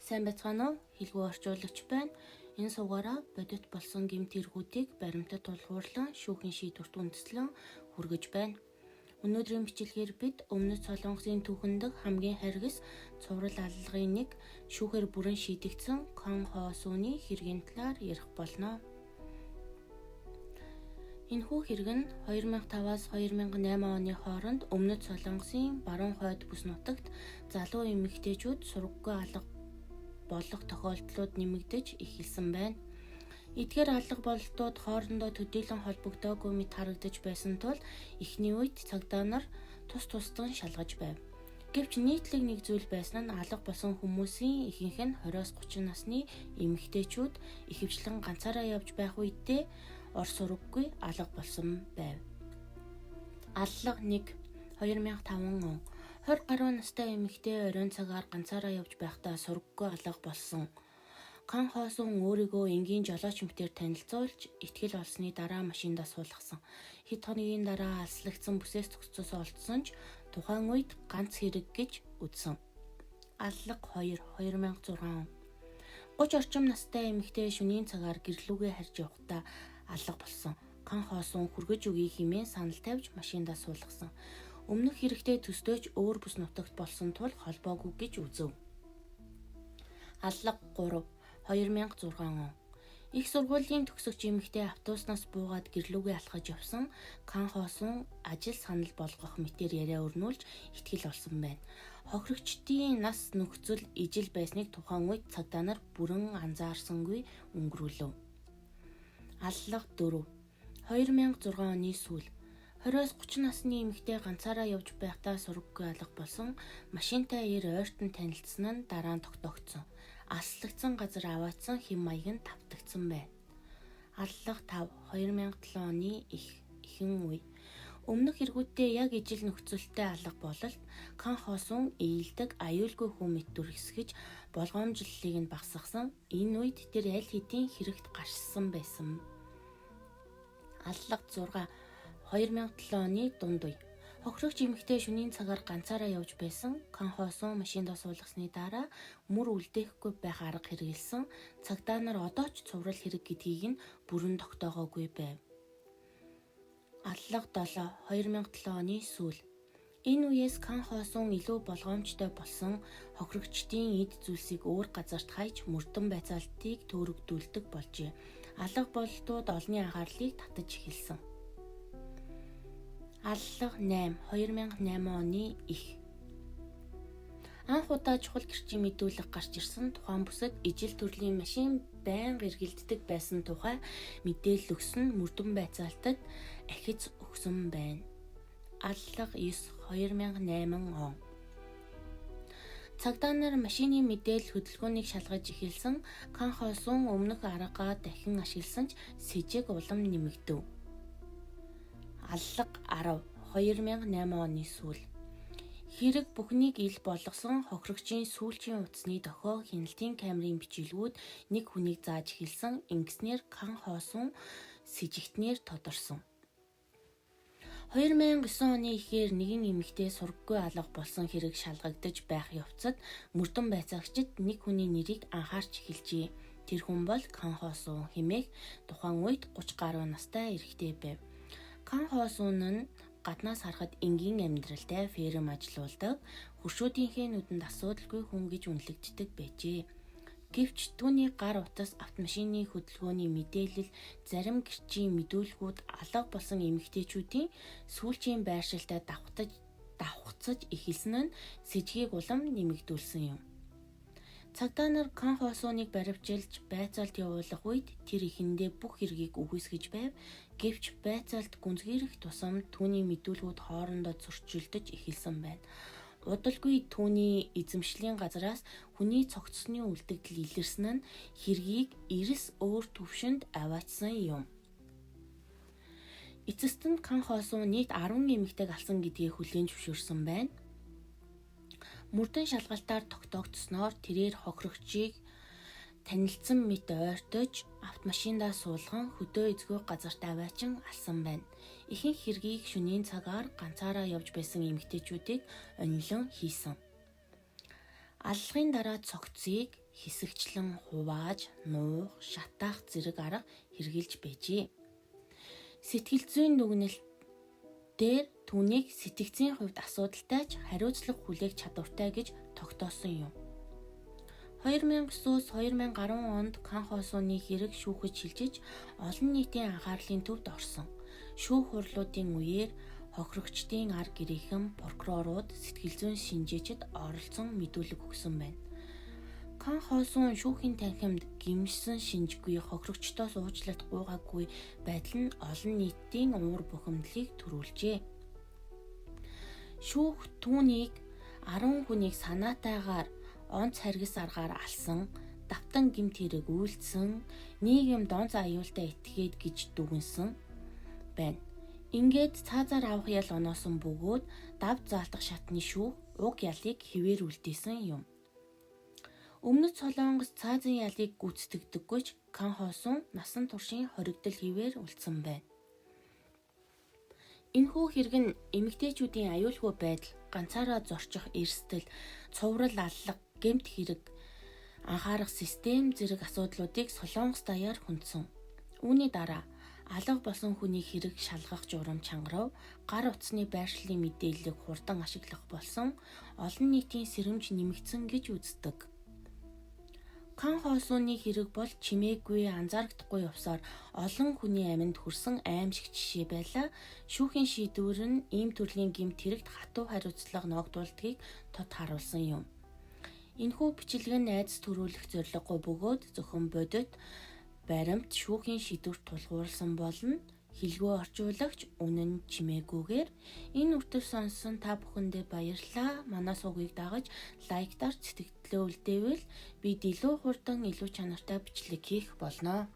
Сайн байцгаана уу? Хэлгүй орчуулагч байна. Энэ сувгаараа бодит болсон гэмт хэрэгүүдийг баримтат тулгуурлан шүүхийн шийдвэрт үндэслэн хүргэж байна. Өнөөдрийн бичлэгээр бид Өмнөд Солонгосын түүхэн дэх хамгийн харгас цуврал аллагын нэг шүүхээр бүрэн шийдэгдсэн Кон Хо Сүүний хэргийн талаар ярих болно. Энэхүү хэрэг нь 2005-аас 2008 оны хооронд Өмнөд Солонгосын баруун хойд бүс нутагт залуу эмэгтэйчүүд сургаггүй алга болох тохиолдлууд нэмэгдэж эхэлсэн байна. Эдгээр алга бололтууд хоорондоо төдийлөн холбогдоогүй мэт харагдаж байсан тул эхний үед цагдаа нар тус тусдан шалгаж байв. Гэвч нийтлэг нэг зүйл байсан нь алга болсон хүмүүсийн ихэнх нь 20-оос 30 насны эмэгтэйчүүд ихэвчлэн ганцаараа явж байх үедээ ор сураггүй алга болсон байв. Аллага 1 2005 он 20 гаруй настай эмэгтэй оройн цагаар ганцаараа явж байхдаа сураггүй алга болсон. Кан Хоосон өөрийгөө энгийн жолооч мэтээр танилцуулж итгэл олсны дараа машиндаа суулгасан. Хэд хоногийн дараа алслагдсан бүсээс цогцоос олдсон ч тухайн үед ганц хэрэг гэж үзсэн. Аллага 2 2006 он 30 орчим настай эмэгтэй шөнийн цагаар гэрлүүгээ харж явахдаа алга болсон. Кан Хоосон хүргэж өгье хэмээн санал тавьж машиндаа суулгасан. Өмнөх хэрэгтэй төстэй ч өөр бүс нутагт болсон тул холбоогүй гэж үзэв. Аллага 3 2006 он Их сургуулийн төгсөгч эмэгтэй автобуснаас буугаад гэрлүүгээ алхаж явсан Кан Хоосон ажил санал болгох мэтээр яриа өрнүүлж итгэл олсон байна. Хохирогчдын нас нөхцөл ижил байсныг тухайн үед цагдаа нар бүрэн анзаарсангүй өнгөрүүлв. Аллага 4 2006 оны сүүл 20-оос 30 насны эмэгтэй ганцаараа явж байхдаа сураггүй алга болсон машинтай эр ойртон танилцсан нь дараа нь тогтоогдсон. Алслагдсан газар аваачсан хэм маяг нь тавтагдсан байна. Аллага 5 2007 оны ихэнх үе Өмнөх хэрэгүүдтэй яг ижил нөхцөлтэй алга бололт Кан Хоосон ээлдэг аюулгүй хүн мэт дүрсгэж болгоомжлолыг нь багасгасан. Энэ үед тэр аль хэдийн хэрэгт гаршсан байсан. Аллага 6 2007 оны дунд үе. Хохирогч эмэгтэй шөнийн цагаар ганцаараа явж байсан. Кан Хоосон машиндаа суулгасны дараа мөр үлдээхгүй байх арга хэрэглэсэн. Цагдаа нар одоо ч цуврал хэрэг гэдгийг нь бүрэн тогтоогоогүй байв. Аллага 7 2007 оны сүүл. Энэ үеэс Кан Хоосон илүү болгоомжтой болсон хохирогчдын эд зүйлсийг өөр газарт хаяж мөрдөн байцаалтыг төөрөгдүүлдэг болжээ. Алга бололтууд олонний анхаарлыг татаж эхэлсэн. Аллага 8 2008 оны их Анх удаа чухал гэрчийн мэдүүлэг гарч ирсэн тухайн бүсэд ижил төрлийн машин байнга эргэлддэг байсан тухай мэдээлэл өгсөн нь мөрдөн байцаалтад ахиц өгсөн байна. Аллага 9 2008 он Цагдаа нар машины мэдээлэл хөдөлгөөнийг шалгаж эхэлсэн. Кан Хоосон өмнөх аргаа дахин ашигласан ч сэжиг улам нэмэгдэв. Аллага 10 2008 оны сүүл Хэрэг бүхнийг ил болгосон хохирогчийн сүүлчийн утасны дохио хяналтын камерын бичлэгүүд нэг хүнийг зааж эхэлсэн. Ингэснээр Кан Хоосон сэжигтнээр тодорсон. 2009 оны эхээр нэгэн эмэгтэй сураггүй алга болсон хэрэг шалгагдаж байх явцад мөрдөн байцаагчид нэг хүний нэрийг анхаарч эхэлжээ. Тэр хүн бол Кан Хоосон хэмээх тухайн үед 30 гаруй настай эрэгтэй байв. Кан Хоосон нь гаднаас харахад энгийн амьдралтай ферм ажилуулдаг, хөршүүдийнхээ нүдэнд асуудалгүй хүн гэж үнэлэгддэг байжээ. Гэвч түүний гар утас, автомашины хөдөлгөөний мэдээлэл, зарим гэрчийн мэдүүлгүүд алга болсон эмэгтэйчүүдийн сүүлчийн байршилтай давхцаж эхэлсэн нь сэжгийг улам нэмэгдүүлсэн юм. Цагдаа нар Кан Хосууныг баривчилж байцаалт явуулах үед тэр эхэндээ бүх хэргийг үгүйсгэж байв. Гэвч байцаалт гүнзгийрэх тусам түүний мэдүүлгүүд хоорондоо зөрчилдөж эхэлсэн байна. Удалгүй түүний эзэмшлийн газраас хүний цогцсны үлдэгдэл илэрсэн нь хэргийг эрс өөр түвшинд аваачсан юм. Эцэст нь Кан Хосуу нийт 10 эмэгтэйг алсан гэдгээ хүлээн зөвшөөрсөн байна. Мөрдөн шалгалтаар тогтоогдсноор тэрээр хохирогчийг танилцсан мэт ойртож автомашиндаа суулган хөдөө эзгүй газарт аваачин алсан байна. Ихэнх хэргийг шөнийн цагаар ганцаараа явж байсан эмэгтэйчүүдийг онилон хийсэн. Аллагын дараа цогцыг хэсэгчлэн хувааж, нуух, шатаах зэрэг арга хэрэгжилж байжээ. Сэтгэл зүйн дүгнэлт дээр түүнийг сэтгцийн хувьд асуудалтай ч хариуцлага хүлээх чадвартай гэж тогтоосон юм. 2009-өөс 2010 онд Кан Хосууны хэрэг шүүхэд шилжиж олон нийтийн анхаарлын төвд орсон. Шүүх хурлуудын үеэр хохирогчдын ар гэрийнхэн, прокурорууд, сэтгэл зүйн шинжээчид оролцсон мэдүүлэг өгсөн байна. Кан Хосуун шүүхийн танхимд гэмшсэн шинжгүй, хохирогчдоос уучлалт гуйгаагүй байдал нь олон нийтийн уур бухимдлыг төрүүлжээ. Шүүх түүнийг 10 хүнийг санаатайгаар онц харгас аргаар алсан, давтан гэмт хэрэг үйлдсэн, нийгэмд онц аюултай этгээд гэж дүгнэсэн байна. Ингээд цаазаар авах ял оноосон бөгөөд дав заалтах шатны шүүх уг ялыг хэвээр үлдээсэн юм. Өмнөд Солонгос цаазын ялыг гүйцэтгэдэггүй ч Кан Хосун насан туршийн хоригдол хэвээр үлдсэн байна. Энэхүү хэрэг нь эмэгтэйчүүдийн аюулгүй байдал, ганцаараа зорчих эрсдэл, цуврал аллага, гэмт хэрэг, анхаарах систем зэрэг асуудлуудыг Солонгос даяар хүндсэн. Үүний дараа алга болсон хүний хэрэг шалгах журам чангарав, гар утасны байршлын мэдээллийг хурдан ашиглах болсон, олон нийтийн сэрэмж нэмэгдсэн гэж үздэг. Кан Хосууны хэрэг бол чимээгүй, анзаарагдахгүй явсаар олон хүний амьд хүрсэн аймшиг жишээ байлаа. Шүүхийн шийдвэр нь ийм төрлийн гэмт хэрэгт хатуу хариуцлага ноогдуулдгийг тод харуулсан юм. Энэхүү бичлэг нь айдас төрүүлэх зорилгогүй бөгөөд зөвхөн бодит баримт шүүхийн шийдвэрт тулгуурласан болно. Хэлгүй орчуулагч үнэн чимээгүйгээр энэ үртэл сонссон та бүхэндээ баярлалаа. Манай сувгийг дагаж лайк дарж сэтгэлдээ үлдээвэл бид илүү хурдан илүү чанартай бичлэг хийх болно.